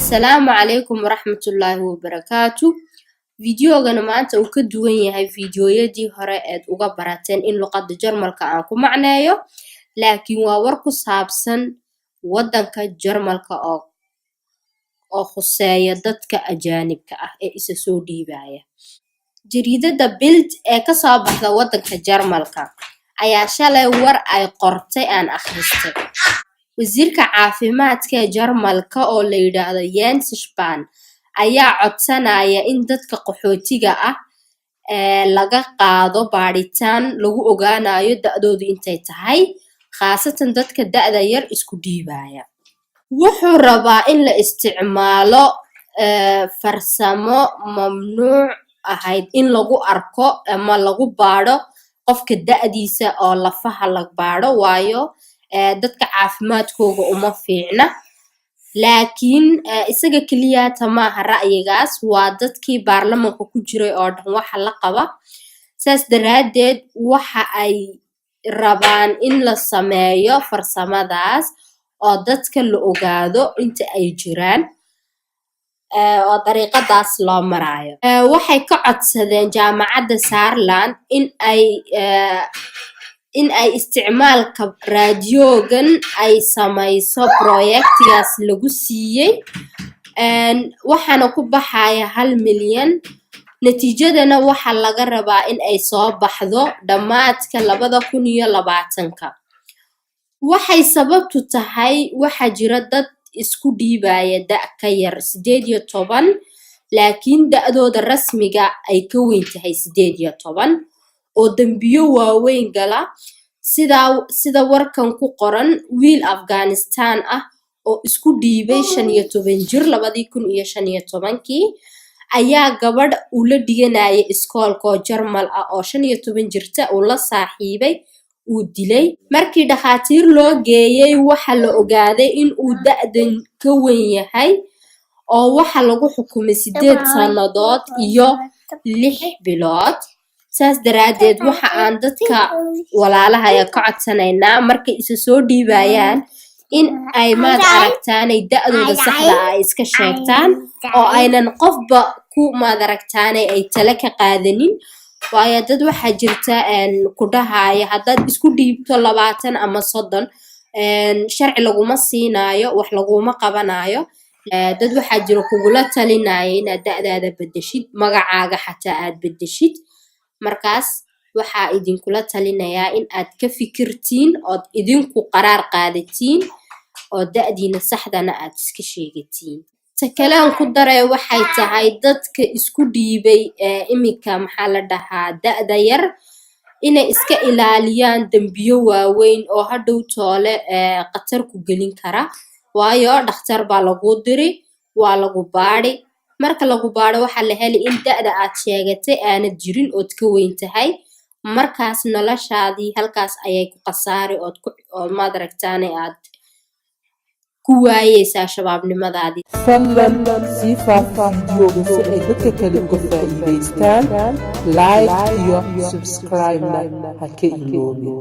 Asalaamu calaykum waraxmatullaahi wabarakaatu. Fiidiyoogana maanta uu ka duwan yahay fiidiyoyadii hore eed uga barateen in luqadda Jarmalka aan ku macneeyo, laakiin waa war ku saabsan waddanka Jarmalka oo khuseeya dadka ajaanibka ah ee isa soo dhiibaya. Jariidada Bild ee kasoo baxda waddanka Jarmalka ayaa shalay war ay qortay aan akhristay. Wasiirka caafimaadka ee Jarmalka oo la yidhaahdo Jens Spahn ayaa codsanaya in dadka qaxootiga ah ee laga qaado baadhitaan lagu ogaanayo da'doodu intay tahay, khaasatan dadka da'da yar isku dhiibaya. Wuxuu rabaa in la isticmaalo farsamo mamnuuc ahayd in lagu arko ama lagu baadho qofka da'diisa oo lafaha la baadho, waayo dadka caafimaadkooga uma fiicna. Laakiin isaga keliyaata maaha ra'yigaas, waa dadkii baarlamanka ku jiray oo dhan waxa la qaba. Saas daraaddeed waxa ay rabaan in la sameeyo farsamadaas oo dadka la ogaado inta ay jiraan oo dariiqadaas loo maraayo. Waxay ka codsadeen jaamacadda Saarland in ay isticmaalka raadiyoogan ay samayso projectigaas lagu siiyey, waxaana ku baxaya 1 milyan. Natiijadana waxaa laga rabaa in ay soo baxdo dhammaadka 2020-ka. Waxay sababtu tahay, waxaa jira dad isku dhiibaya da' ka yar 18, laakiin da'dooda rasmiga ay ka weyn tahay 18, oo dembiyo waaweyn gala. Sida warkan ku qoran, wiil Afghanistan ah oo isku dhiibay 15 jir 2015-kii ayaa gabadh uu la dhiganayay iskoolka oo Jarmal ah oo 15 jirta uu la saaxiibay uu dilay. Markii dhakhaatiir loo geeyey, waxa la ogaaday in uu da'dan ka weyn yahay, oo waxa lagu xukumay 8 sannadood iyo 6 bilood. Saas daraaddeed waxa aan dadka walaalahaya ka codsanaynaa, markay isa soo dhiibayaan, in ay, maad aragtaanay, da'dooda saxda ah ay iska sheegtaan oo aynan qofba ku, maad aragtaanay, ay tale ka qaadanin, waayo dad waxaa jirta ku dhahaya haddaad isku dhiibto 20 ama 30, sharci laguma siinaayo, wax laguma qabanayo. Dad waxaa jira kugula talinaya inaad da'daada bedeshid, magacaaga xataa aad bedeshid. Markaas waxaa idinkula talinayaa in aad ka fikirtiin ood idinku qaraar qaadatiin oo da'diina saxdana aad iska sheegatiin. Ta kale aan ku daray waxay tahay, dadka isku dhiibay iminka, maxaa la dhahaa, da'da yar, inay iska ilaaliyaan dembiyo waaweyn oo hadhow toole khatar ku gelin kara, waayo dhakhtar baa lagu diri, waa lagu baadhi. Marka lagu baadho, waxaa la heli in da'da aad sheegatay aanad jirin ood ka weyn tahay. Markaas noloshaadii halkaas ayay ku khasaari ood ku oo, maad aragtaane, aad ku waayeysaa shabaabnimadaadii. Fadlan sii faafi fiidiyowga si ay dadka kale uga faa'iidaystaan. Like iyo subscribe-na ha ka iloobin.